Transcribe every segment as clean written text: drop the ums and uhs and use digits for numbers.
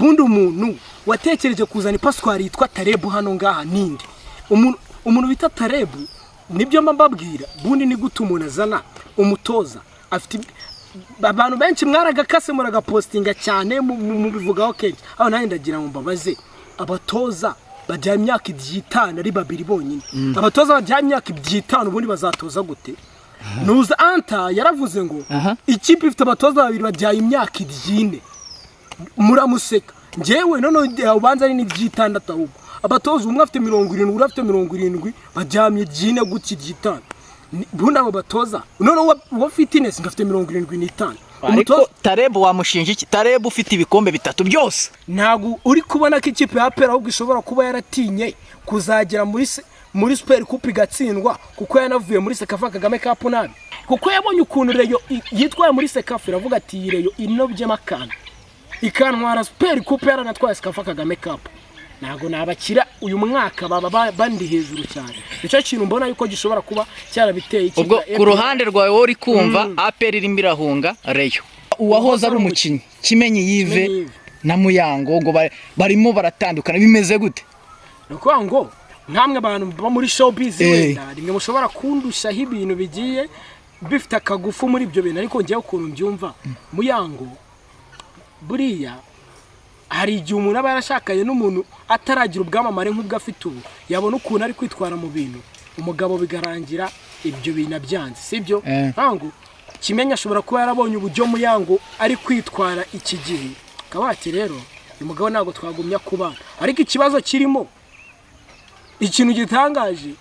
Bundi umuntu watekereje kuzana ipaswari yitwa Tarebu hano ngaha ninde? Umuntu bita Tarebu, nibyo mba mbabwira. Bundi ni gute umuntu azana umutoza afite abantu benshi mwaragakase, muragapostinga cyane, mubivugaho kenshi. Aho nanjye ndagira ngo mbabaze, abatoza bajya imyaka 50 ari babiri bonyine, abatoza bajya imyaka 50 ubundi bazatoza gute? Nuza Anta yaravuze ngo ikipe ifite abatoza babiri bajyaye imyaka 40, muramuseka. Njyewe none ubanza ari n'iby'itandatu, ahubwo abatoza umwe afite 70, undi afite 70, baryamye 40 gutya 50. Bundi abo batoza none uwa fitness ngo afite 75. Ariko Umutoza Tarebu wamushinja iki? Tarebu ufite ibikombe bitatu byose. Ntabwo uri kubona ko ikipe ya APR ahubwo ishobora kuba yaratinye kuzagera muri Super Coupe igatsindwa, kuko yanavuye muri CECAFA Kagame Cup nabi, kuko yabonye ukuntu Rayon yitwaye muri CECAFA, iravuga ati iyi Rayon inobyemo akantu ikantwara Super Coupe, yaranatwaye CECAFA Kagame Cup, ntabwo nabakira uyu mwaka, baba bandi hejuru cyane. Nicyo kintu mbona yuko gishobora kuba cyarabiteye ikipe Ubwo ya ku APR. ruhande rwawe wowe uri kumva APR irimo irahunga Rayon. Uwahoze ari umukinnyi Kimenyi Yive Kimenyi Yves. na Muyango ngo barimo baratandukana, bimeze gute? Ni ukuvuga ngo nkamwe abantu bo muri showbiz, wenda rimwe mushobora kundushaho ibintu bigiye bifite akagufu muri ibyo bintu, ariko ngewe ukuntu mbyumva, Muyango buriya hari igihe umuntu aba yarashakanye n'umuntu ataragira ubwamamare nk'ubwo afite ubu, yabona ukuntu ari kwitwara mu bintu umugabo, bigarangira ibyo bintu abyanze, sibyo? Ntabwo Kimenyi ashobora kuba yarabonye uburyo Muyango ari kwitwara iki gihe, akaba ati rero uyu mugabo ntabwo twagumya kubana. Ariko ikibazo kirimo, ikintu gitangaje,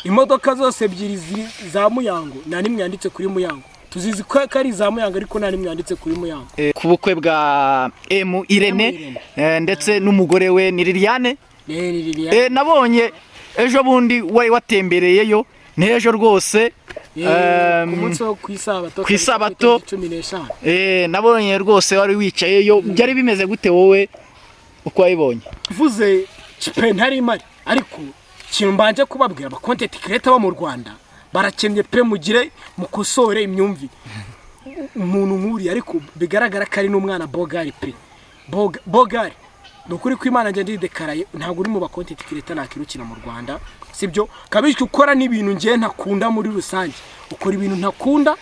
imodoka zose ebyiri ziri za Muyango nta n'imwe yanditse kuri Muyango. Tuzizi ko ari iza Muyango, ariko nta n'imwe yanditse kuri Muyango. Ku bukwe bwa M Irene. M Irene. Ndetse n'umugore we ni Liliane. Ni Liliane. Nabonye ejo bundi wari watembereyeyo n'ejo rwose. Ku munsi wo ku isabato. Ku isabato. 15. Nabonye rwose wari wicayeyo. Byari bimeze gute wowe uko wabibonye? Mvuze pe ntari mari, ariko ikintu mbanje kubabwira, aba content creator bo mu Rwanda barakennye pe. Mugire mukosore imyumvire. Umuntu nk'uriya, ariko bigaragara ko ari n'umwana bogari pe. Bogari, ni ukuri ko Imana njya ndidekaraye, ntabwo uri mu ba content creator nakirukira mu Rwanda, sibyo? Kabishye ukora n'ibintu ngiye ntakunda muri rusange, ukora ibintu ntakunda.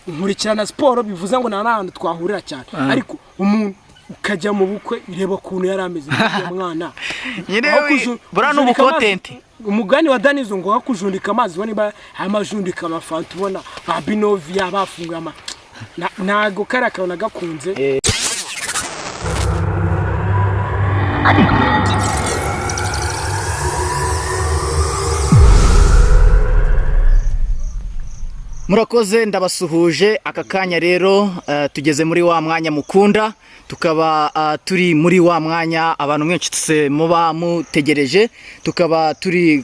Nkurikirana siporo, bivuze ngo nta n'ahantu twahurira cyane, ariko umuntu ukajya mu bukwe, reba ukuntu yari ameze nk'uriya mwana. Nyine Aho buriya ni kujundika amazi- ubu content. Umugani wa Danizo ngo wakujundika amazi, ubona niba amajundika amafanta, ubona ba Binovia bafunguye ama ntago kariya kantu nagakunze. Murakoze, ndabasuhuje aka kanya rero. Tugeze muri wa mwanya mukunda, tukaba turi muri wa mwanya abantu mwese muba mutegereje, tukaba turi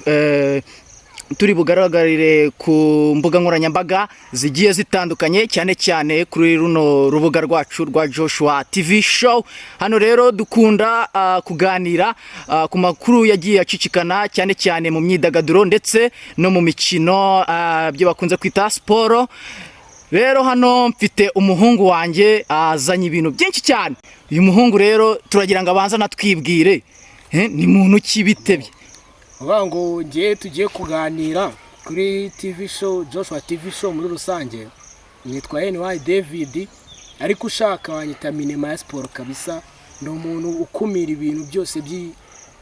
bugaragarire ku mbuga nkoranyambaga zigiye zitandukanye, cyane cyane kuri runo rubuga rwacu rwa Joshua TV Show. Hano rero dukunda kuganira ku makuru yagiye acicikana, cyane cyane mu myidagaduro ndetse no mu mikino, ibyo bakunze kwita siporo. Rero hano mfite umuhungu wanjye azanye ibintu byinshi cyane. Uyu muhungu rero turagira ngo abanze anatwibwire. Ni muntu ki, bitebye? Uvuga ngo ngiye tugiye kuganira kuri TV show, Joshua TV Show muri rusange. Nitwa NY David, ariko ushaka wanyita Minema ya siporo kabisa. Ni umuntu ukumira ibintu byose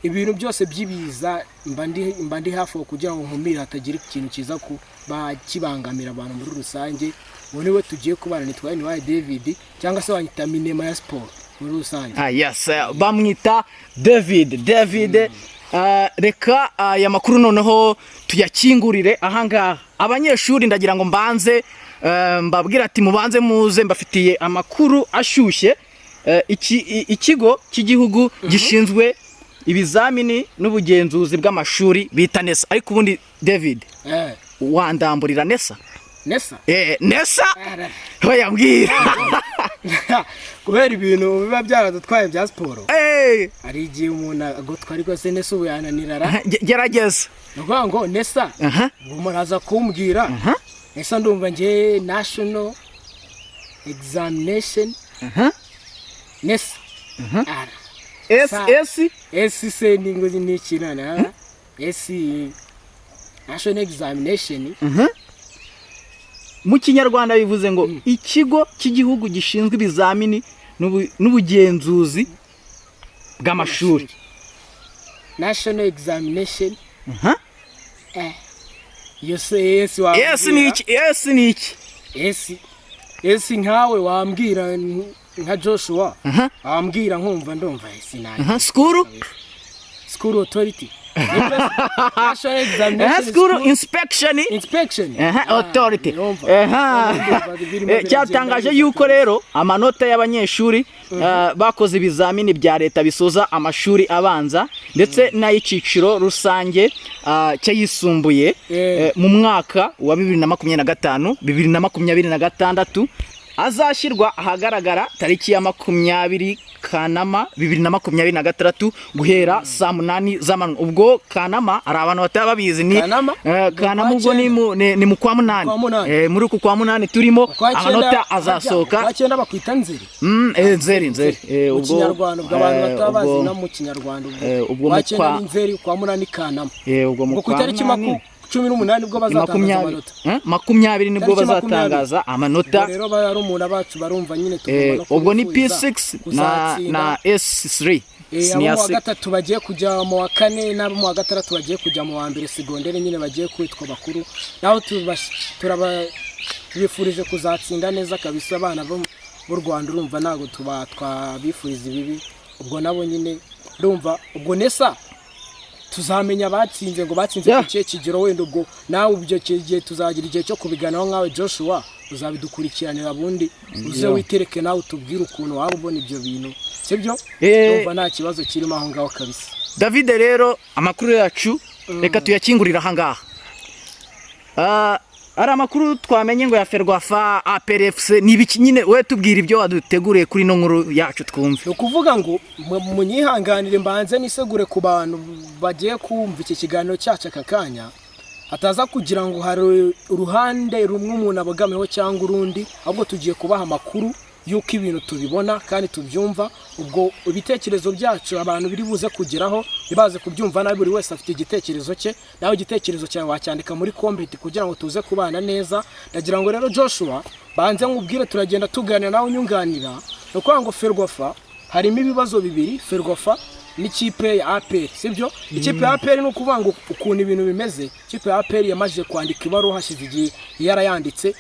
ibintu byose by'ibiza, mba ndi hafi aho kugira ngo nkumire hatagira ikintu kiza kuba kibangamira abantu muri rusange. Ubu niwe tugiye kubana, nitwa NY David, cyangwa se wanyita Minema ya siporo muri rusange. Ah, yes, bamwita David. David, reka aya makuru noneho tuyakingurire ahangaha. Abanyeshuri ndagira ngo mbanze mbabwire ati mubanze muze, mbafitiye amakuru ashyushye. Ikigo cy'igihugu gishinzwe ibizamini n'ubugenzuzi bw'amashuri bita NESA. Ariko ubundi David, wandamburira NESA? NESA? NESA, oya mbwira. Kubera ibintu biba byaradutwaye bya siporo, hari igihe umuntu agotwa, ariko se NESA ubu yananirara? Gerageza. Ni ukuvuga ngo NESA, ubu muraza kumbwira. NESA ndumva nge national examination. NESA. Ara. S. S. S se ni ngo ni iki nana? S, National Examination. Mu Kinyarwanda bivuze ngo ikigo cy'igihugu gishinzwe ibizamini n'ubugenzuzi bw'amashuri. National Examination. Aha. Iyo se S wambwira. S ni iki? S ni iki? S, S nkawe wambwira nka Joshua. Wambwira nkumva, ndumva S nayo. Aha, school. School Authority. National Examination. School Inspection. Inspection. Aha, authority. Ndumva. Aha. Ndumva birimo biragenda Cyatangaje neza yuko kabisa. rero amanota y'abanyeshuri bakoze ibizamini bya leta bisoza amashuri abanza ndetse n'ay'icyiciro rusange cy'ayisumbuye mu mwaka wa 2025 2026 azashyirwa ahagaragara tariki ya 20 Kanama 2026 guhera saa 8 z'amanywa. Ubwo Kanama, hari abantu bataba babizi, ni Kanama? Kanama Mu ubwo ni kwa ni mu kwa munani. Kwa munani. Muri uku kwa munani turimo, Kwa cyenda- amanota azasohoka. Kwa cyenda bakwita Nzeri. Nzeri, Nzeri. Mu Ubwo Kinyarwanda, ubwo abantu bataba bazi no mu Kinyarwanda, ubwo ubwo kwa mu cyenda kwa ni Nzeri, kwa munani Kanama. Ubwo mu Ubwo ku kwa itariki munani 18 nibwo ni bazatangaza 20 amanota. 20 nibwo Tariki 20. bazatangaza amanota. Ubwo rero barumuna bacu barumva nyine tugomba no Ubwo ni kubifuriza P6 na kuzatsinda. na S3. Abo Senior mu wa six. gatatu bagiye kujya mu wa kane n'abo mu wa gatandatu bagiye kujya mu wa mbere segonderi, nyine bagiye kwitwa bakuru, naho turaba tubifurije kuzatsinda neza kabisa, abana b'u Rwanda. Urumva ntabwo tuba twabifuriza ibibi. Ubwo nabo nyine urumva ubwo nesa tuzamenya abatsinze ngo batsinze ku kihe kigero. Wenda ubwo nawe ibyo gihe tuzagira igihe cyo kubiganiraho nkawe Joshua, uzabidukurikiranira, bundi uze witereke nawe utubwire ukuntu waba ubona ibyo bintu, sibyo? Ndumva nta kibazo kirimo aho ngaho kabisa. David, rero amakuru yacu reka tuyakingurire ahangaha. Hari amakuru twamenye ngo ya Ferwafa, APRFC, ni ibiki nyine? We tubwira ibyo waduteguriye kuri ino nkuru yacu twumve. Ni ukuvuga ngo munyihanganire mbanze nisegure ku bantu bagiye kumva iki kiganiro cyacu aka kanya, hataza kugira ngo hari uruhande rumwe umuntu abogamiyeho cyangwa urundi, ahubwo tugiye kubaha amakuru y'uko ibintu tubibona kandi tubyumva. Ubwo ibitekerezo byacu abantu biri buze kugeraho ntibaze kubyumva nabi. Buri wese afite igitekerezo cye, nawe igitekerezo cyawe wacyandika muri comment kugira ngo tuze kubana neza. Ndagira ngo rero Joshua banze nkubwire, turagenda tuganira nawe unyunganira. Ni ukuvuga ngo Ferwafa harimo ibibazo bibiri, Ferwafa n'ikipe ya APR, sibyo? Ikipe ya APR, ni ukuvuga ngo ukuntu ibintu bimeze, ikipe ya APR yamaze kwandika ibaruwa hashize igihe yarayanditse,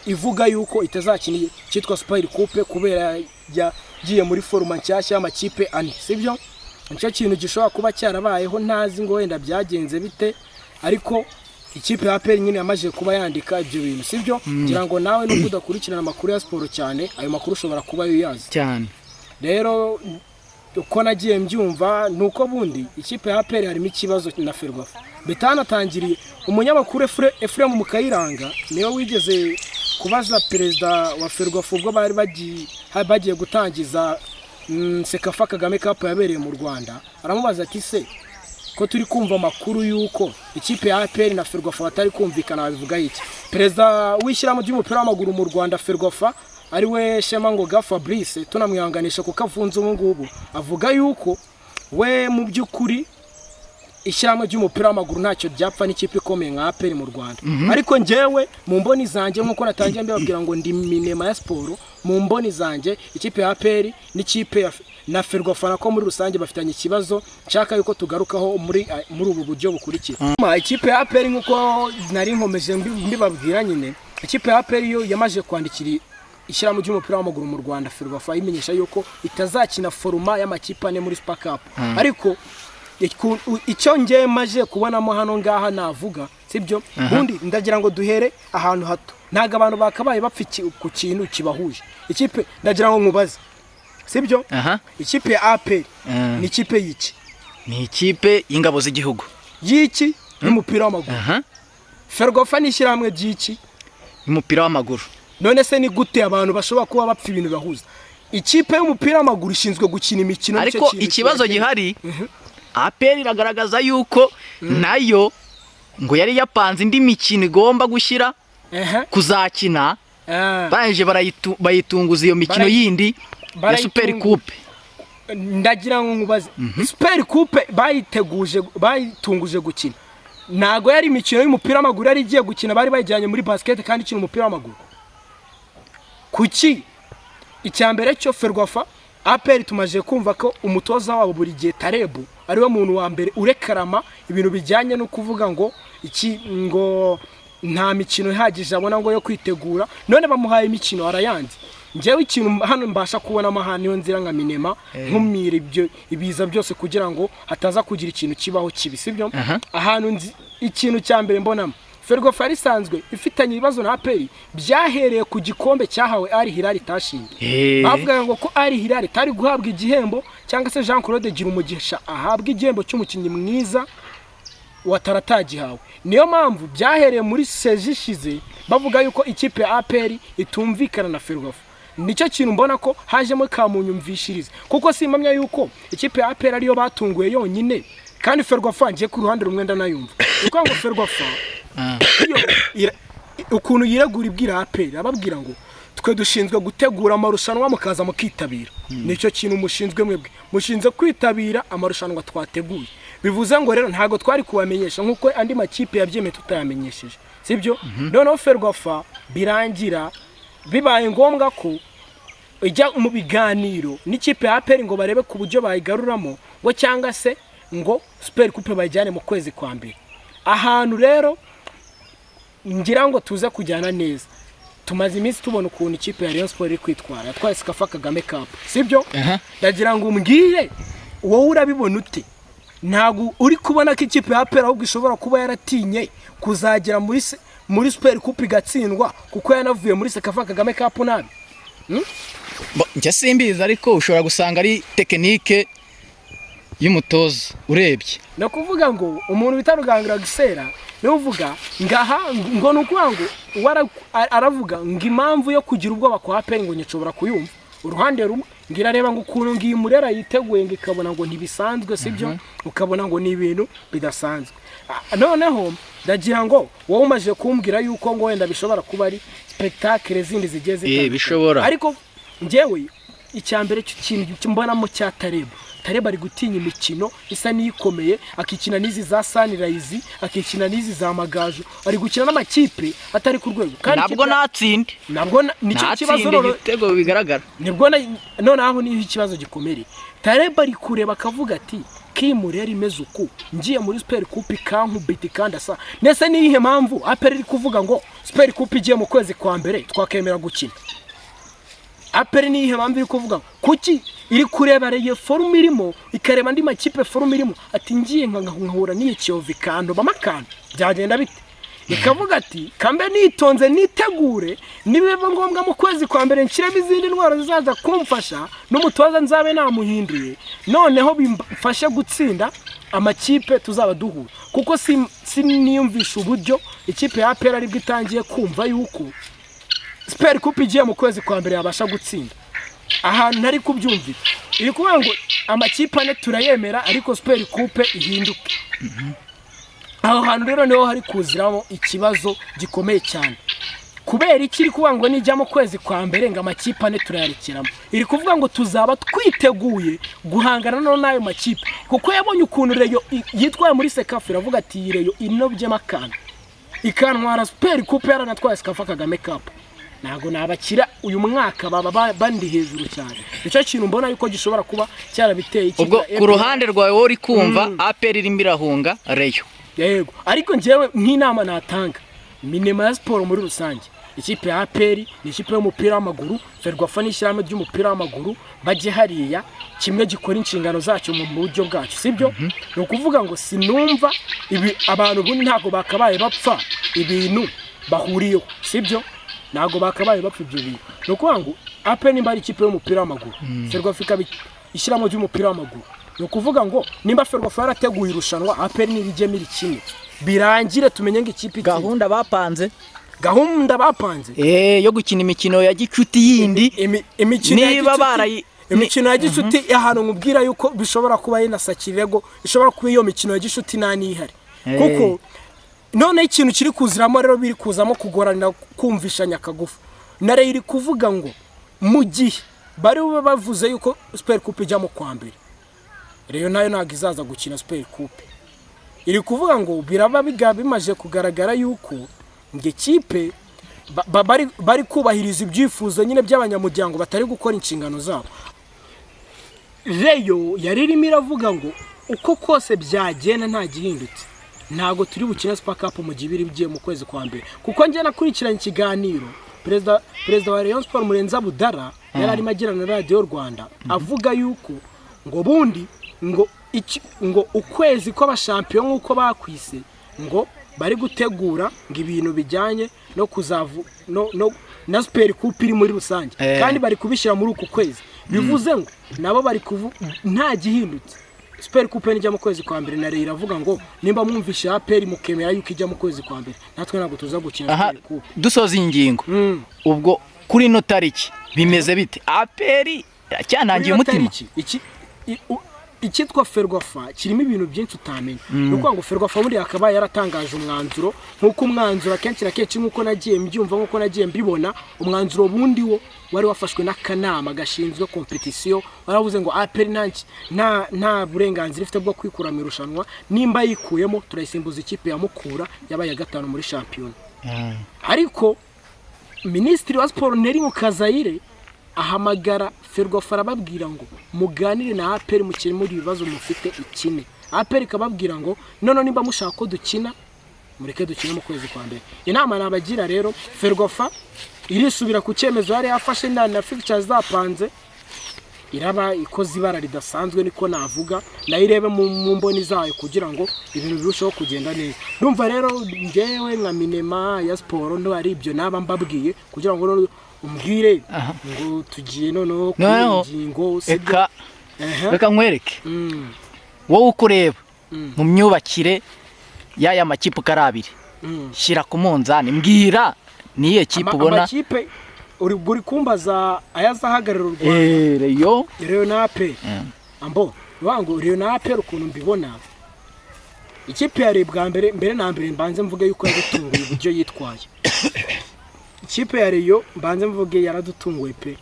ivuga yuko itazakina icyitwa Super Coupe kubera yagiye muri format nshyashya y'amakipe ane, sibyo? Nicyo kintu gishobora kuba cyarabayeho, ntazi ngo wenda byagenze bite, ariko ikipe ya APR nyine yamaze kuba yandika ibyo bintu, sibyo? Ngira ngo nawe nubwo udakurikirana amakuru ya siporo cyane, ayo makuru ushobora kuba uyazi. Cyane. Rero uko nagiye mbyumva ni uko bundi ikipe ya APR harimo ikibazo na Ferwafa. Bitanatangiriye umunyamakuru Ephraim Mukayiranga niwe wigeze kubaza perezida wa Ferwafa ubwo bari bagiye gutangiza CECAFA Kagame Cup yabereye mu Rwanda, aramubaza ati: "Se ko turi kumva amakuru y'uko ikipe ya APR na Ferwafa batari kumvikana, babivuga iki?" Perezida w'ishyirahamwe ry'umupira w'amaguru mu Rwanda, Ferwafa, ari we Shema Ngoga Fabrice, tunamwihanganisha kuko afunze ubu ngubu, avuga yuko we mu by'ukuri ishyirahamwe ry'umupira w'amaguru ntacyo byapfa n'ikipe ikomeye nka APR mu Rwanda. Ariko njyewe mu mboni zanjye, nk'uko natangiye mbibabwira ngo ndi minema ya siporo, mu mboni zanjye ikipe ya APR n'ikipe na Ferwafa ko muri rusange bafitanye ikibazo nshaka yuko tugarukaho muri ubu buryo bukurikira. Ikipe ya APR, nk'uko nari nkomeje mbibabwira nyine, ikipe ya APR yo yamaze kwandikira ishyirahamwe ry'umupira w'amaguru mu Rwanda, Ferwafa, imenyesha yuko itazakina format y'amakipe ane muri Super Cup. Ariko icyo ngewe maje kubonamo hano ngaha navuga, sibyo? Ubundi ndagira ngo duhere ahantu hato, ntabwo abantu bakabaye bapfa ku kintu kibahuje. Ikipe, ndagira ngo nkubaze, sibyo? Aha. Ikipe ya APR ni ikipe y'iki? Ni ikipe y'ingabo z'igihugu. Y'iki? Y'umupira w'amaguru. Aha. Ferwafa ni ishyirahamwe ry'iki? Y'umupira w'amaguru. None se ni gute abantu bashobora kuba bapfa ibintu bibahuza? Ikipe y'umupira w'amaguru ishinzwe gukina imikino, nicyo Ariko kintu ikibazo kibagenga. gihari, APR iragaragaza yuko nayo ngo yari yapanze indi mikino igomba gushyira kuzakina, barangije bayitunguza iyo mikino yindi ya Super Coupe. Ndagira ngo nkubaze, Super Coupe bayiteguje, bayitunguje gukina, ntago yari imikino y'umupira w'amaguru yari igiye gukina, bari bayijyanye muri basket kandi ikina umupira w'amaguru. Kuki? Icya mbere cyo, Ferwafa, APR tumaze kumva ko umutoza wabo buri gihe Tarebu ariwe muntu wa mbere urekarama ibintu bijyanye no kuvuga ngo iki, ngo nta mikino ihagije abona ngo yo kwitegura, none bamuhaye imikino arayanze. Njyewe ikintu hano mbasha kubonamo ahantu iyo nzira nka minema nkumira ibyo ibiza byose kugira ngo hataza kugira ikintu kibaho kibi, sibyo? Ahantu nzi, ikintu cya mbere mbonamo, Ferwafa yari isanzwe ifitanye ibibazo na APR byahereye ku gikombe cyahawe Al Hilal itashinze. Bavugaga ngo ko Al Hilal itari guhabwa igihembo, cyangwa se Jean Claude Girumugisha ahabwa igihembo cy'umukinnyi mwiza wataratagihawe. Niyo mpamvu byahereye muri seji ishize bavuga yuko ikipe ya APR itumvikana na Ferwafa. Nicyo kintu mbona ko hajemo kamunyumvishirize, kuko simpamya yuko ikipe ya APR ariyo batunguye yonyine, kandi Ferwafa ngiye ku ruhande rumwe ndanayumva. Ni ukuvuga ngo Ferwafa yo ukuntu yiregura ibwira APR, ababwira ngo twe dushinzwe gutegura amarushanwa, mukaza mukitabira. Nicyo kintu mushinzwe mwebwe, mushinzwe kwitabira amarushanwa twateguye. Bivuze ngo rero ntabwo twari kubamenyesha nk'uko andi makipe yabyemeye tutayamenyesheje, sibyo? Noneho Ferwafa birangira bibaye ngombwa ko ijya mu biganiro n'ikipe ya APR ngo barebe ku buryo bayigaruramo, ngo cyangwa se ngo Super Coupe bayijyane mu kwezi kwa mbere. Ahantu rero ngira ngo tuze kujyana neza, tumaze iminsi tubona ukuntu ikipe ya Rayon Sport iri kwitwara, yatwaye CECAFA Kagame Cup, sibyo? Ndagira ngo umbwire, wowe urabibona ute? Ntabwo uri kubona ko ikipe ya APR ahubwo ishobora kuba yaratinye kuzagera muri Super Coupe igatsindwa, kuko yanavuye muri CECAFA Kagame Cup nabi? Bo, njye simbizi, ariko ushobora gusanga ari technique y'umutoza urebye. Ni ukuvuga ngo umuntu bita Rugangura Gisera niwe uvuga ngaha ngo ni ukuvuga ngo aravuga ngo impamvu yo kugira ubwoba kwa APR ngo nyishobora kuyumva uruhande rumwe, ngo irareba ngo ukuntu ngo iyi Murera yiteguye, ngo ikabona ngo ntibisanzwe, sibyo? Ukabona ngo ni ibintu bidasanzwe. Noneho ndagira ngo wowe umaze kumbwira yuko ngo wenda bishobora kuba ari spectacle zindi zigiye zitandukanye. Bishobora. Ariko njyewe icya mbere cy'ikintu mbonamo cya Tarebu, Tarebu ari gutinya imikino isa n'iyikomeye, akikina n'izi za Sunrise, akikina n'izi za Magaju, ari gukina n'amakipe atari ku rwego. Kandi ntabwo natsinde. Nabwo nicyo kibazo. Natsinde igitego bigaragara. Nibwo noneho aho niho ikibazo gikomereye. Tarebu ari kureba akavuga ati kimu rero imeze uku, ngiye muri Super Coupe ikankubita ikandasa. Ndetse niyihe mpamvu APR iri kuvuga ngo Super Coupe igiye mu kwezi kwa mbere twakemera gukina? APR niyihe mpamvu iri kuvuga ngo kuki? Iri kureba Rayon forme irimo, ikareba andi makipe forme irimo, ati ngiye nkahura n'iyi Kiyovu ikandobamo akantu byagenda bite? Ikavuga ati kambe nitonze nitegure, nibiba ngombwa mu kwezi kwa mbere nshyiremo izindi ntwaro zizaza kumfasha, n'umutoza nzabe namuhinduye, noneho bimfashe gutsinda amakipe tuzaba duhura. Kuko siniyumvisha uburyo ikipe ya APR aribwo itangiye kumva yuko Super Coupe igiye mu kwezi kwa mbere yabasha gutsinda. Ahantu ntari kubyumvira, iri kuvuga ngo amakipe ane turayemera, ariko Super Coupe ihinduke. Aho hantu rero niho hari kuziramo ikibazo gikomeye cyane. Kubera iki iri kuvuga ngo nijya mu kwezi kwa mbere ngo amakipe ane turayarekeramo? Iri kuvuga ngo tuzaba twiteguye guhangana noneho n'ayo makipe, kuko yabonye ukuntu Rayon yitwaye muri CECAFA, iravuga ati iyi Rayon inobyemo akantu ikantwara Super Coupe, yaranatwaye CECAFA Kagame Cup, ntabwo nabakira uyu mwaka, baba bandi hejuru cyane. Nicyo kintu mbona yuko gishobora kuba cyarabiteye ikipe Ubwo ya ku APR. ruhande rwawe wowe uri kumva APR irimo irahunga Rayon? Yego, ariko njyewe nk'inama natanga minema ya siporo muri rusange, ikipe ya APR ni ikipe y'umupira w'amaguru, Ferwafa n'ishyirahamwe ry'umupira w'amaguru bajye hariya kimwe gikora inshingano zacyo mu buryo bwacyo, sibyo? Ni ukuvuga ngo sinumva ibi, abantu ubundi ntabwo bakabaye bapfa ibintu bahuriyeho, sibyo? Ntabwo bakabaye bapfa ibyo bintu. Ni ukuvuga ngo APR nimba ari ikipe y'umupira w'amaguru, Ferwafa ikaba ishyirahamwe ry'umupira w'amaguru, ni ukuvuga ngo nimba Ferwafa yarateguye irushanwa, APR nirijyemo irikine, birangire tumenye ngo ikipe itsinze. Gahunda bapanze. Gahunda bapanze. Yo gukina imikino ya gicuti yindi. Imikino ya Niba gicuti, imikino ya gicuti, ahantu nkubwira yuko bishobora kuba ari na sakirego, ishobora kuba iyo mikino ya gicuti nta n'ihari. Kuko noneho ikintu kiri kuziramo rero, biri kuzamo kugoranira kumvishanya akagufu na Rayon iri kuvuga ngo mu gihe Bari bube bavuze yuko Super Coupe ijya mu kwa mbere. Rayon nayo ntabwo izaza gukina Super Coupe. Iri kuvuga ngo biraba bimaze kugaragara yuko ngo ikipe bari kubahiriza ibyifuzo nyine by'abanyamuryango, batari gukora inshingano zabo. Rayon yari irimo iravuga ngo uko kose byagenda nta gihindutse, ntabwo turi bukine Super Cup mu gihe biri bigiye mu kwezi kwa mbere. Kuko njye nakurikiranye ikiganiro perezida wa Rayon Sport Murenzi Abdallah yari arimo agirana na Radiyo Rwanda, avuga yuko ngo bundi ngo iki, ngo ukwezi kw'abashampiyo nk'uko bakwise, ngo bari gutegura ngo ibintu bijyanye no kuzavu no na Super Coupe iri muri rusange, kandi bari kubishyira muri uku kwezi. Bivuze ngo nabo bari kuvu nta gihindutse Super Coupe nijya mu kwezi kwa mbere, na Rayon iravuga ngo nimba mwumvishe APR mukemera yuko ijya mu kwezi kwa mbere, natwe ntabwo tuza gukina Super Coupe. Dusoza iyi ngingo, ubwo kuri ino tariki bimeze bite? APR cyanangiye Kuri ino umutima? tariki, icyitwa Ferwafa kirimo ibintu byinshi utamenya. Ni ukuvuga ngo Ferwafa buriya akaba yaratangaje umwanzuro, nk'uko umwanzuro akenshi na kenshi, nk'uko nagiye mbyumva, nk'uko nagiye mbibona, umwanzuro bundi wo wari wafashwe n'akanama gashinzwe compétition. Waravuze ngo APR nta burenganzira ifite bwo kwikura mu irushanwa, nimba yikuyemo turayisimbuza ikipe ya Mukura yabaye iya gatanu muri shampiyona. Ariko Minisitiri wa Siporo Nelly Mukazayire ahamagara Ferwafa, arababwira ngo muganire na APR mukemure ibibazo mufite ikine. APR ikababwira ngo none nimba mushaka ko dukina, mureke dukine mu kwezi kwa mbere. Inama nabagira rero, Ferwafa irisubira ku cyemezo yari yafashe na fixtures zapanze, iraba ikoze ibara ridasanzwe, niko navuga. Nayo irebe mu mboni zayo kugira ngo ibintu birusheho kugenda neza. Ndumva rero njyewe nka minema ya siporo ndo ari ibyo naba mbabwiye, kugira ngo noneho umbwire ngo tugiye noneho kuri Noneho, iyi ngingo, sibyo? Reka reka nkwereke. Wowe uko ureba mu myubakire y'aya makipe uko ari abiri, shyira ku munzani, mbwira niyo kipe ubona. Amakipe uri kumbaza ayazahagarara u Rwanda? Rayon. Rayon na APR. Ambo bivuga ngo Rayon na APR, ukuntu mbibona, ikipe ya Rayon bwa mbere, mbere na mbere mbanze mvuge yuko yadutunguye uburyo yitwaye. Ikipe ya Rayon, mbanze mvuge, yaradutunguye pe.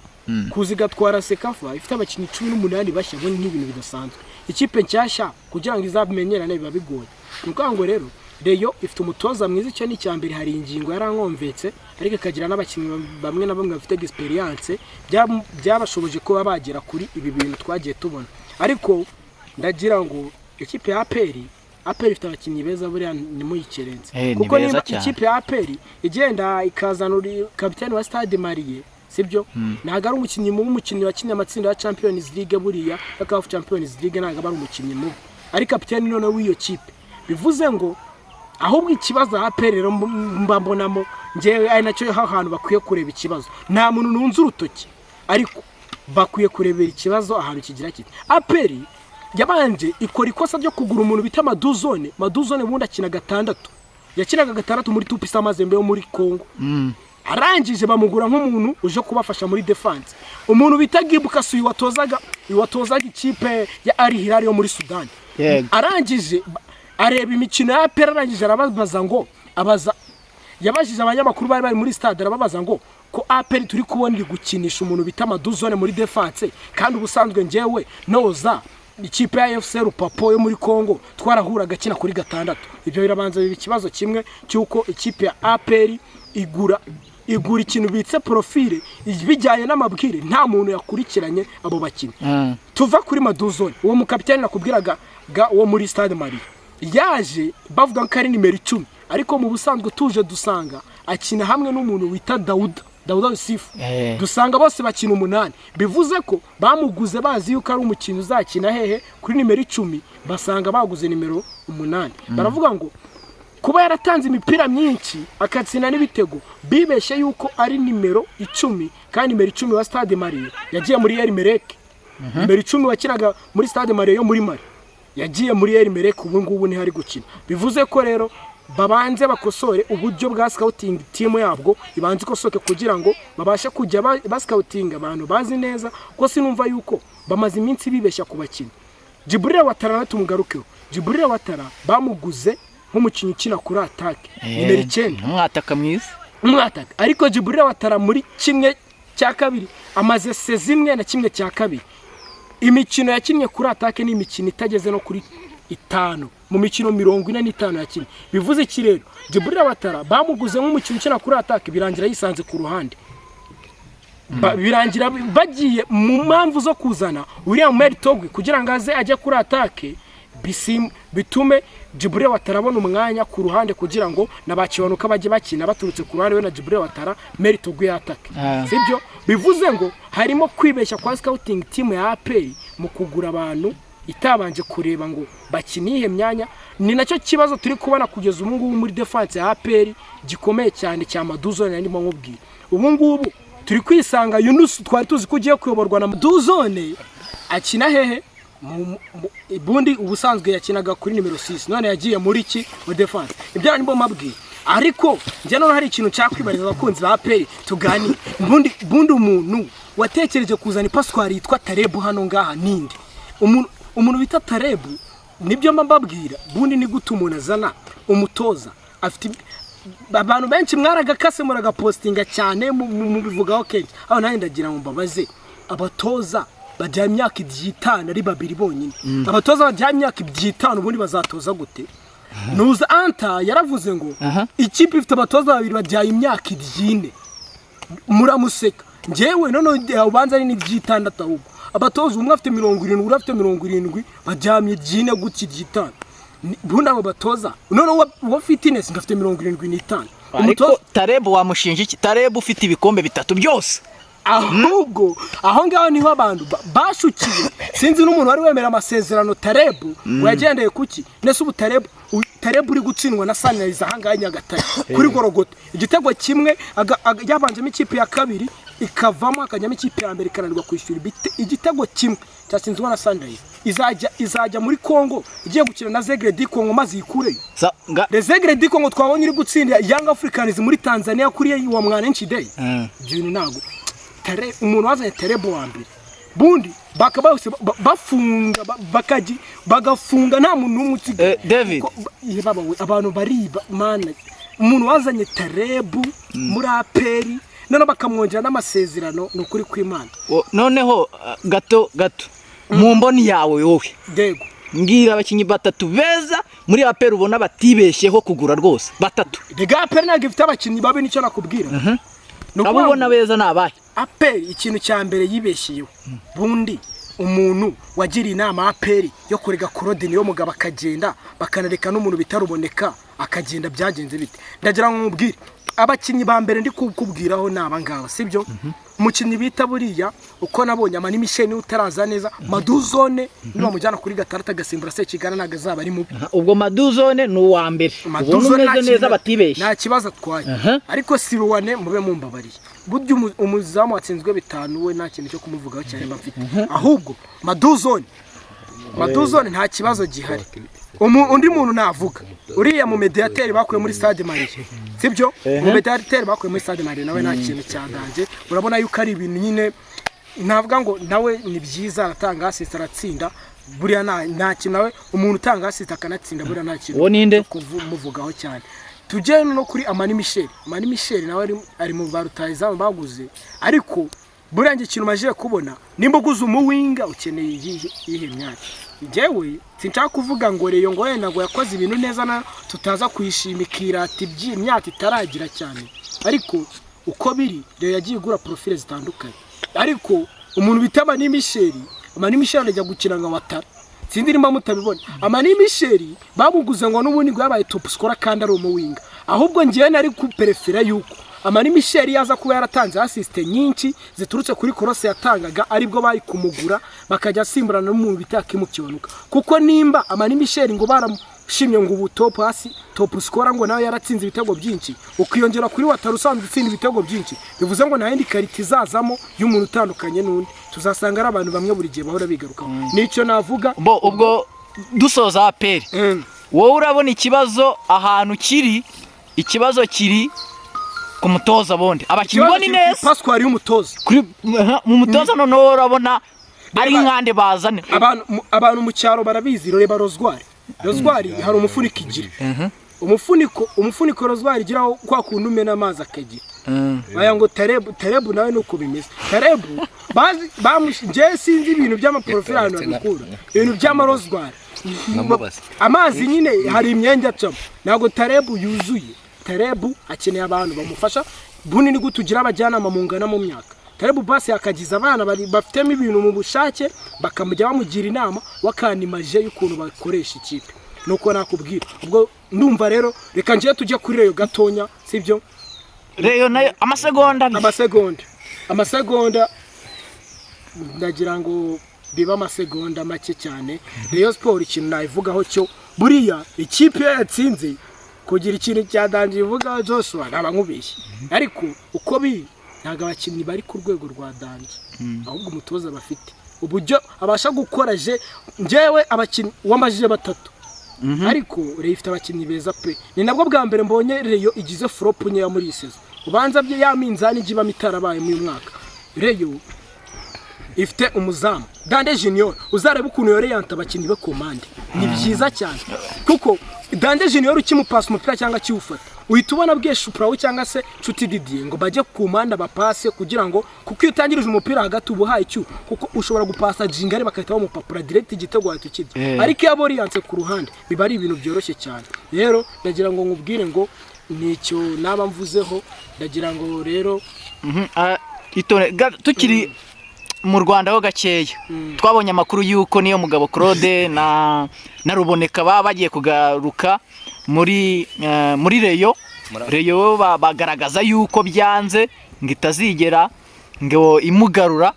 Kuza igatwara CECAFA ifite abakinnyi 18 bashya, bo ni ibintu bidasanzwe. Ikipe nshyashya kugira ngo izamenyerane biba bigoye. Ni ukuvuga ngo rero Rayon ifite umutoza mwiza, icyo ni icya mbere. Hari ingingo yarankomvetse, ariko ikagira n'abakinnyi bamwe na bamwe bafite experience, byabashoboje kuba bagera kuri ibi bintu twagiye tubona. Ariko ndagira ngo ikipe ya APR, APR ifite abakinnyi beza buriya, ntimuyikerense. Ni Kuko beza niba cyane. ikipe ya APR igenda ikazana uri kapitani wa Stade Malien, sibyo? Ntabwo ari umukinnyi mubi, umukinnyi wakinnye amatsinda ya Champions League buriya, ya CAF Champions League, ntabwo aba ari umukinnyi mubi, ari kapitani noneho w'iyo kipe. Bivuze ngo ahubwo ikibazo APR rero mba mbonamo njyewe, ari nacyo hantu bakwiye kureba ikibazo, nta muntu nunze urutoki, ariko bakwiye kurebera ikibazo ahantu kigira kiti: APR yabanje ikora ikosa ryo kugura umuntu bita Maduzone. Maduzone ubundi akina gatandatu, yakinaga gatandatu muri Tout-Puissant Mazembe yo muri Congo. Arangije bamugura nk'umuntu uje kubafasha muri defense. Umuntu bita Gibuka Suyi watozaga ikipe ya Al Hilal yo muri Sudani, arangije areba imikino ya APR, arangije arababaza ngo abaza yabajije abanyamakuru bari bari muri stade, arababaza ngo ko APR turi kubona iri gukinisha umuntu bita Maduzone muri defense, kandi ubusanzwe njyewe noza ikipe ya FC Lupopo yo muri Congo twarahuraga akina kuri gatandatu. Ibyo birabanza biba ikibazo kimwe cy'uko ikipe ya APR igura ikintu bitse profile bijyanye n'amabwire, nta muntu yakurikiranye abo bakinnyi. Tuva kuri Maduzone, uwo mukapitani nakubwiraga ga wo muri Stade Malien, yaje bavuga ko ari nimero 10, ariko mu busanzwe tuje dusanga akina hamwe n'umuntu wita Dauda Yusufu. Dusanga bose bakina umunani. Bivuze ko bamuguze bazi yuko ari umukinnyi uzakina hehe? Kuri nimero 10. Basanga baguze nimero 8. Baravuga ngo kuba yaratanze imipira myinshi akatsinda n'ibitego, bibeshye yuko ari nimero 10, kandi nimero 10 wa Stade Malien yagiye muri El Merreikh. Nimero 10 wakinaga muri Stade Malien yo muri Mali yagiye muri El Merreikh, ubu ngubu niho ari gukina. Bivuze ko rero babanze bakosore uburyo bwa scouting team yabwo, ibanze ikosoke kugira ngo babashe kujya ba scouting abantu bazi neza, ko sinumva yuko bamaze iminsi bibeshya ku bakinnyi. Djibril Ouattara nawe tumugarukeho. Djibril Ouattara bamuguze nk'umukinnyi ukina kuri attaque, nimero 9. Umwataka mwiza. Umwataka, ariko Djibril Ouattara muri kimwe cya kabiri Amaze saison imwe na kimwe cya kabiri. Imikino yakinnye kuri attaque ni imikino itageze no kuri 5 mu mikino 45 yakinnye. Bivuze iki rero? Djibril Ouattara bamuguze nk'umukinnyi ukina kuri attaque, birangira yisanze ku ruhande. Birangira bagiye mu mpamvu zo kuzana William Mary Togui kugira ngo aze ajye kuri attaque, bitume Djibril Ouattara abona umwanya ku ruhande, kugira ngo na ba Kiwanuka bajye bakina baturutse ku ruhande, we na Djibril Ouattara, Mary Togui yatake. Sibyo? Bivuze ngo harimo kwibeshya kwa scouting team ya APR mu kugura abantu itabanje kureba ngo bakina iyihe myanya. Ni nacyo kibazo turi kubona kugeza ubu ngubu muri defense ya APR gikomeye cyane cya Maduzone ndimo nkubwira. Ubu ngubu turi kwisanga Yunus twari tuzi ko ugiye kuyoborwa na Maduzone akina hehe? Ubundi ubusanzwe yakinaga kuri nimero 6, none yagiye muri ki? Mu defense. Ibyo ndimo mabwira, ariko njye none hari ikintu cyakwibariza abakunzi ba APR tuganire. Bundi umuntu watekereje kuzana ipaswari yitwa Tarebu hano ngaha ninde? Umuntu bita Tarebu, nibyo mba mbabwira. Bundi ni gute umuntu azana umutoza afite abantu benshi mwaragakase, muragapostinga cyane, mubivugaho kenshi. Aho nanjye ndagira ngo mbabaze, abatoza bajya imyaka 50 ari babiri bonyine, abatoza bajya imyaka 50 ubundi bazatoza gute? Nuza Anta yaravuze ngo ikipe ifite abatoza babiri bajyaye imyaka 40, muramuseka. Njyewe none ubanza ari n'iby'itandatu, ahubwo abatoza umwe afite 70, undi afite 70, baryamye 40 gutya 50. Bundi abo batoza none uwa fitness ngo afite 75. Ariko Umutoza Tarebu wamushinja iki? Tarebu ufite ibikombe bitatu byose. Ahubwo aho ngaho niho abantu bashukiye. Sinzi n'umuntu wari wemera amasezerano Tarebu ngo yagendeye kuki. Nese ubu Tarebu, Tarebu uri gutsindwa na Sunrise ahangaha i Nyagatare kuri Gorogota igitego kimwe, yabanjemo ikipe ya kabiri ikavamo, hakajyamo ikipe ya mbere ikananirwa kwishyura igitego kimwe cyatsinzwe na Sunrise, izajya muri Congo igiye gukina na Les Aigles du Congo maze yikureyo. Les Aigles du Congo twabonye iri gutsinda Young Africans muri Tanzania kuri wa Mwananchi Day. Ibyo bintu ntabwo umuntu wazanye Tarebu wa mbere, bundi bakaba bose bafunga bagafunga nta muntu n'umwe usigaye. David. Kuko ye baba we, abantu bariba mana. Umuntu wazanye Tarebu muri APR noneho bakamwongera n'amasezerano, ni ukuri kw'Imana. Noneho gato gato, mu mboni yawe wowe, Dego. mbwira abakinnyi batatu beza muri APR ubona batibeshyeho kugura rwose, batatu. Rega APR ntabwo ifite abakinnyi babi, nicyo nakubwira. Ni Abo ukuvuga ubona ngo beza ni abahe? APR ikintu cya mbere yibeshyeyeho, bundi umuntu wagiriye inama APR yo kurega Claude niyo mugabo akagenda, bakanareka n'umuntu bita Ruboneka akagenda, byagenze bite? Ndagira ngo nkubwire abakinnyi ba mbere ndi kukubwiraho ni aba ngaba, sibyo? Umukinnyi bita buriya uko nabonye Amani Michel niwe utaraza neza. Maduzone nibamujyana kuri gatandatu agasimbura Sekigana ntabwo azaba ari mubi. Ubwo Maduzone ni uwa mbere ubona Maduzone umeze nta neza batibeshye. Nta kibazo atwaye. Ariko Siruwane mube mumbabariye, burya umuzamu watsinzwe 5 we nta kintu cyo kumuvugaho cyane mba mfite. Ahubwo Maduzone nta kibazo gihari. Undi muntu navuga, uriya mu mediateri bakuye muri Stade Malien, sibyo? Mu mediateri bakuye muri Stade Malien nawe nta kintu cyadanje. Urabona yuko ari ibintu nyine navuga ngo nawe ni byiza, aratanga assist, aratsinda. Buriya nta kintu nawe, umuntu utanga assist akanatsinda, buriya nta kintu Uwo ninde? cyo kumuvugaho cyane. Tujye no kuri Amani Michel. Amani Michel nawe ari mu ba rutahizamu baguze, ariko buriya njye ikintu majije kubona, nimba uguze umuwinga ukeneye iyihe myanya? Njyewe sinshaka kuvuga ngo Rayon ngo wenda ngo yakoze ibintu neza na tutaza kuyishima ikirata iby'imyaka itaragira cyane, ariko uko biri Rayon yagiye igura profile zitandukanye. Ariko umuntu bita Amani Michel, Amani Michel ajya gukina nka Watara, sinzi nimba mutabibona. Amani Michel bamuguze ngo n'ubundi ngo yabaye top scorer kandi ari umuwinga. Ahubwo njyewe nari kuperefera yuko Amani Michel yaza kuba yaratanze assist nyinshi ziturutse kuri cross yatangaga, aribwo bari kumugura bakajya asimburana n'umuntu bita Hakimu Kiwanuka. Kuko nimba Amani Michel ngo baramushimye ngo ubu top hasi top scorer, ngo nawe yaratsinze ibitego byinshi, ukiyongera kuri Watara usanzwe utsinda ibitego byinshi, bivuze ngo nta yindi qualité izazamo y'umuntu utandukanye n'undi, tuzasanga ari abantu bamwe buri gihe bahora bigarukaho. Nicyo navuga. Bo ubwo dusoza APR, wowe urabona ikibazo ahantu kiri? Ikibazo kiri ku mutoza bundi, abakinnyi bo Ikibazo ni kiri kuri neza. Pascal y'umutoza. Kuri mu mutoza noneho urabona ari Reba- nkande bazane. Abantu mu cyaro barabizi. Reba rozwari, rozwari hari umufuniko igira, umufuniko rozwari igiraho kwa kuntu umena amazi akagira. Baya ngo Tarebu, Tarebu nawe nuko bimeze. Tarebu bazi njye sinzi ibintu by'amaprofile ahantu babikura, ibintu by'amarozwari. Nkamubaza. Amazi nyine hari imyenge acamo. Ntabwo Tarebu yuzuye. Tarebu akeneye abantu bamufasha. Bunini gute ugira abajyanama mungana mu myaka? Tarebu basi yakagiza abana bafitemo ibintu mu bushake, bakamujya bamugira inama, wakanimaje y'ukuntu bakoresha ikipe. Nuko nakubwira. Ubwo ndumva rero reka njye tujye kuri Rayon gatonya, sibyo? Rayon nayo amasegonda 2. Amasegonda, ndagira ngo bibe amasegonda make cyane. Rayon Sport, ikintu nayivugaho cyo, buriya ikipe iyo yatsinze, kugira ikintu cya danger ivugaho, Joshua, naba nkubeshye. Ariko uko biri, ntabwo abakinnyi bari ku rwego rwa danger, ahubwo umutoza bafite uburyo abasha gukora. Je njyewe abakinnyi wamajije batatu, ariko Rayon ifite abakinnyi beza pe. Ni nabwo bwa mbere mbonye Rayon igize flop nkeya muri iyi saison. Ubanza bye ya minzani ijya ibamo itarabaye muri uyu mwaka. Rayon ifite umuzamu Dande Junior, uzareba ukuntu yoreyanta abakinnyi be ku mpande, ni byiza cyane, kuko Dande Junior ukimupasa umupira cyangwa akiwufata, uhita ubona bweshupurawe cyangwa se Nshuti Didier ngo bajye ku mpande bapase, kugira ngo, kuko iyo utangirije umupira hagati uba uhaye icyuho, kuko ushobora gupasa jingare bagahita bamupapura direct, igitego wahita ukirya. Ariko iyo aboriyanse ku ruhande biba ari ibintu byoroshye cyane. Rero ndagira ngo nkubwire ngo nicyo naba mvuzeho. Ndagira ngo rero Itone tukiri mu Rwanda ho gakeya, twabonye amakuru y'uko niyo mugabo Claude na Ruboneka baba bagiye kugaruka muri Rayon. Rayon bagaragaza yuko byanze, ngo itazigera ngo imugarura.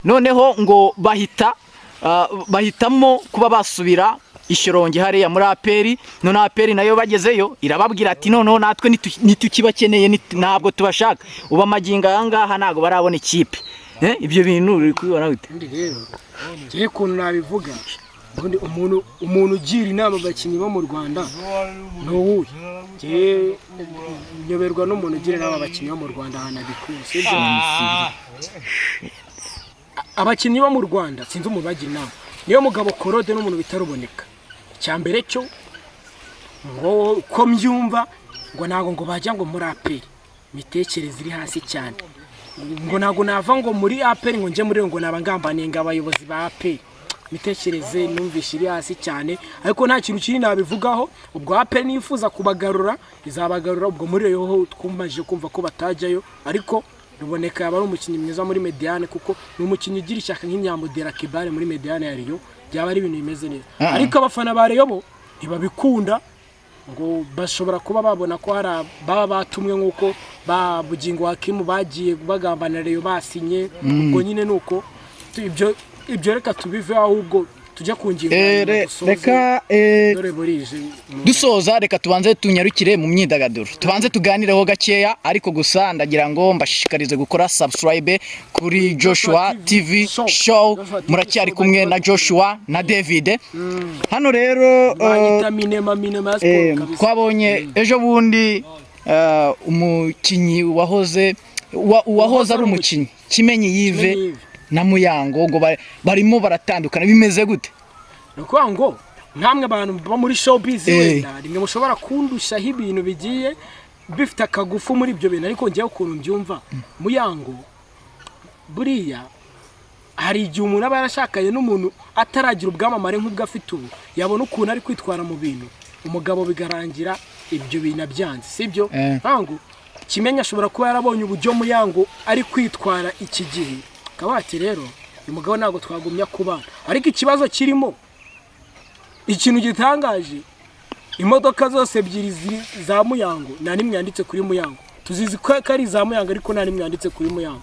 Noneho ngo bahitamo kuba basubira Ishyorongi hariya muri APR. None APR nayo bagezeyo irababwira ati: "Noneho natwe ntitukibakeneye, ntabwo tubashaka." Ubu amagingo aya ngaha ntabwo barabona ikipe. Ibyo bintu uri kubibona gute? Ubundi rero njyewe ukuntu nabivuga, ubundi umuntu ugira inama abakinnyi bo mu Rwanda ni uwuhe? Njyewe nyoberwa n'umuntu ugira inama abakinnyi bo mu Rwanda ahantu abikuye, sibyo? Abakinnyi bo mu Rwanda sinzi umuntu ubagira inama. Niyo mugabo Claude n'umuntu bita Ruboneka. Icya mbere cyo, ngo ko mbyumva, ngo ntabwo ngo bajya ngo muri APR, imitekerereze iri hasi cyane, ngo ntabwo nava ngo muri APR ngo njye muri, ngo naba ngambaniye ngo abayobozi ba APR. Imitekerereze numvishe iri hasi cyane, ariko nta kintu kinini nabivugaho. Ubwo APR nifuza kubagarura izabagarura. Ubwo muri Rayon ho twumajije kumva ko batajyayo, ariko Ruboneka yaba ari umukinnyi mwiza muri médiane, kuko ni umukinnyi ugira ishyaka nk'inyambo de Kibare muri médiane ya Rayon, byaba ari ibintu bimeze neza. Ariko abafana ba Rayon bo ntibabikunda, ngo bashobora kuba babona ko hari baba batumwe, nk'uko ba Bugingo Hakimu bagiye bagambanira Rayon basinye. Ubwo nyine ni uko ibyo reka tubive, ahubwo tujye ku ngingo ya nyuma, dusoze. Reka Dore burije. Dusoza, reka tubanze tunyarukire mu myidagaduro, tubanze tuganireho gakeya. Ariko gusa ndagira ngo mbashishikarize gukora subscribe kuri Joshua TV Show. Muracyari kumwe na Joshua na David hano rero. Banyita Minema, Minema ya siporo kabisa. Twabonye ejo bundi umukinnyi wahoze uwahoze ari umukinnyi Kimenyi Yves Kimenyi Yves. na Muyango ngo barimo baratandukana. Bimeze gute? Ni ukuvuga ngo nkamwe abantu bo muri showbiz, wenda rimwe mushobora kundushaho ibintu bigiye bifite akagufu muri ibyo bintu, ariko njyewe ukuntu mbyumva, Muyango buriya hari igihe umuntu aba yarashakanye n'umuntu ataragira ubwamamare nk'ubwo afite ubu, yabona ukuntu ari kwitwara mu bintu umugabo, bigarangira ibyo bintu abyanze, sibyo? Ntabwo Kimenyi ashobora kuba yarabonye uburyo Muyango ari kwitwara iki gihe, akaba ati: "Rero uyu mugabo ntabwo twagumya kubana." Ariko ikibazo kirimo, ikintu gitangaje, imodoka zose ebyiri za Muyango nta n'imwe yanditse kuri Muyango. Tuzizi ko ari iza Muyango, ariko nta n'imwe yanditse kuri Muyango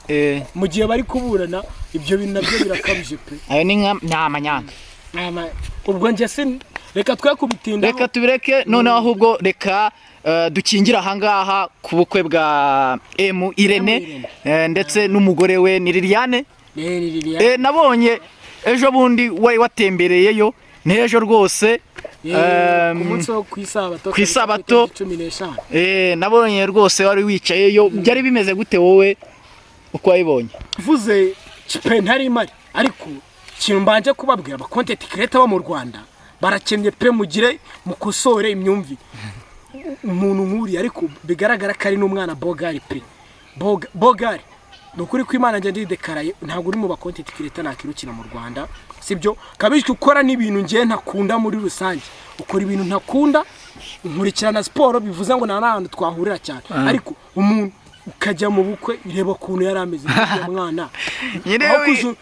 mu gihe bari kuburana. Ibyo bintu nabyo birakabije pe. Ayo ni nka ni amanyanga. Ubwo njye sin reka twe kubitindaho. Reka tubireke noneho, ahubwo reka dukingire ahangaha ku bukwe bwa M Irene. M. Irene. Ndetse n'umugore we ni Liliane. Ni Liliane. Nabonye ejo bundi wari watembereyeyo n'ejo rwose. Ku munsi wo ku isabato. Ku isabato. 15. Nabonye rwose wari wicayeyo. Byari bimeze gute wowe uko wabibonye? Mvuze pe, ntari mari, ariko ikintu mbanje kubabwira, aba content creator bo mu Rwanda barakennye pe. Mugire mukosore imyumvire. Umuntu nk'uriya, ariko bigaragara ko ari n'umwana bogari pe. Bogari, ni ukuri ko Imana njya ndidekaraye, ntabwo uri mu ba content creator nakirukira mu Rwanda, sibyo? Kabishwe ukora n'ibintu ngiye ntakunda. Muri rusange ukora ibintu ntakunda. Nkurikirana siporo, bivuze ngo nta n'ahantu twahurira cyane, ariko umuntu ukajya mu bukwe, reba ukuntu yari ameze nk'uwo mwana. Nyine Aho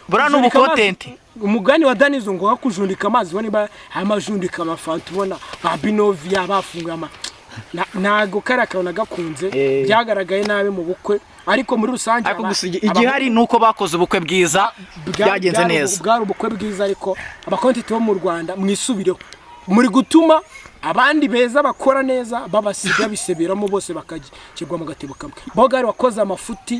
buriya ni kujundika amazi- ubu content. Umugani wa Danizo ngo wakujundika amazi, ubona niba amajundika amafanta, ubona ba Binovia bafunguye ama ntago kariya kantu nagakunze. Byagaragaye nabi mu bukwe, ariko muri rusange Ariko gusa igihari ni uko bakoze ubukwe bwiza, byagenze neza. Bwari ubukwe bwiza, ariko aba content bo mu Rwanda, mwisubireho. Muri gutuma abandi beza bakora neza babasiga biseberamo, bose bakakirwa mu gatebo kamwe. Bogari wakoze amafuti,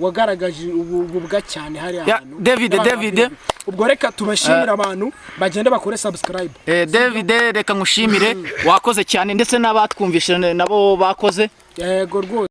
wagaragaje ububwa cyane hariya Ya, hantu. David, N'abantu David. Ubwo reka tubashimire, abantu bagende bakore subscribe. David, reka ngushimire, wakoze cyane, ndetse n'abatwumvise nabo bakoze. Yego rwose.